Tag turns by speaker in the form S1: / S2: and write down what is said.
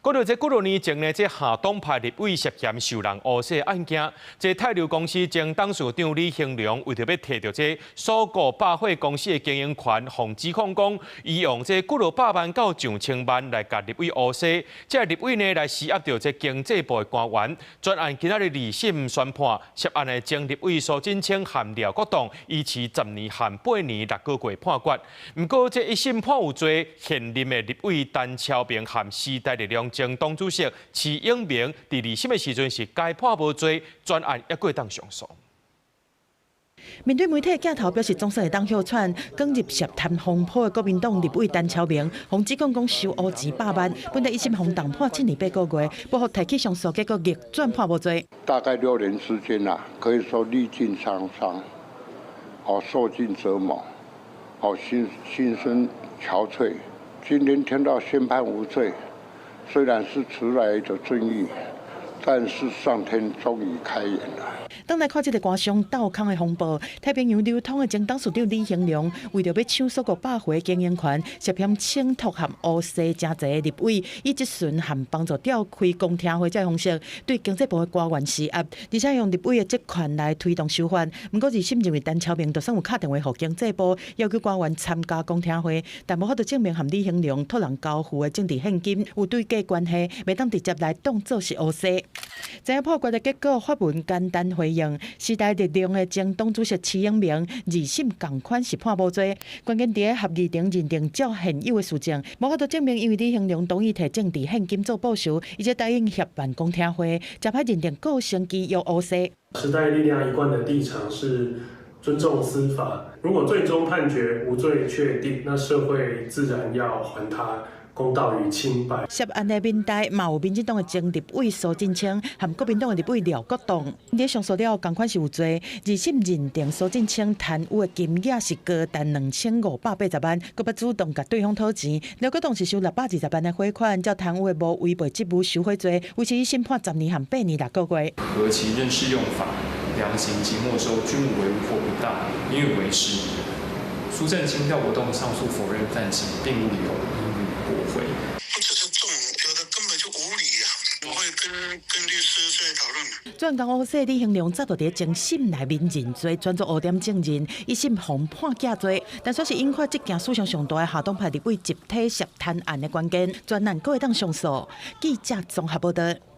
S1: 講到這幾多年前呢，這下黨派立委涉嫌受人烏洗案件，這泰流公司前董事長李興良為著欲提著這鎖國百貨公司的經營權，予指控講，伊用這幾落百萬到上千萬來共立委烏洗，這立委呢來施壓著這經濟部的官員。全案今仔日二審宣判，涉案的前立委蘇震清和廖國棟，依次10年和8年6個月判決。毋過這一審判有罪，現任的立委陳超明和時代力量前黨主席徐永明，佇二審的時陣是改判無罪，全案猶閣會當上訴。
S2: 面對媒體鏡頭，表示總算會當歇喘，捲入涉貪風波的國民黨立委陳超明，予指控講收烏錢百萬，本來一審予重判7年8個月，不過提起上訴，結果逆轉判無罪。
S3: 大概6年時間啦，可以說歷盡滄桑，哦，受盡折磨，哦，心心身憔悴。今天聽到宣判無罪，雖然是遲來的正義，但是上天終於開眼了。
S2: 轉來看這個官商鬥空的風暴，太平洋流通的前董事長李興良，為著欲搶鎖國百貨經營權，涉嫌請託和烏洗誠濟立委，以質詢和幫助召開公聽會這個方式，對經濟部的官員施壓，而且用立委的職權來推動修法。毋過二審認為陳超明就算有敲電話予經濟部，要求官員參加公聽會，但無法度證明和李興良託人交付的政治獻金有對價關係，袂當直接來當做是烏洗。知影判決的結果，發文簡單回應，時代力量的前黨主席徐永明二審仝款是判無罪，關鍵佇咧合議庭認定照現有的事證，無法度證明因為李興良同意提政治獻金做報酬，伊才答應協辦公聽會，才歹認定構成其有烏洗。
S4: 時代力量一貫的立場是尊重司法，如果最終判決無罪確定，那社會自然要還他公道與清白。
S2: 涉案的民代嘛有民進黨的前立委蘇震清和國民黨的立委廖國棟，佇上訴了仝款是有罪，二審認定蘇震清貪污的金額是高達2580萬，閣捌主動共對方討錢。廖國棟是收620萬的賄款，照貪污的無違背職務受賄罪，維持一審判10年和8年6個月。
S5: 核其認適用法，量刑及沒收均無違誤或不當，應予維持。蘇震清、廖國棟上訴否認犯行，並無理由應予駁回。
S6: 不只是重，有的根本就無理啊！我會跟律師再討論。
S2: 轉工烏洗李興良早就佇前審內面認罪，轉做烏點證人，一審予判假罪，但煞是引發這件史上上大的下黨派立委集體涉貪案的關鍵，全案閣會當上訴。記者綜合報道。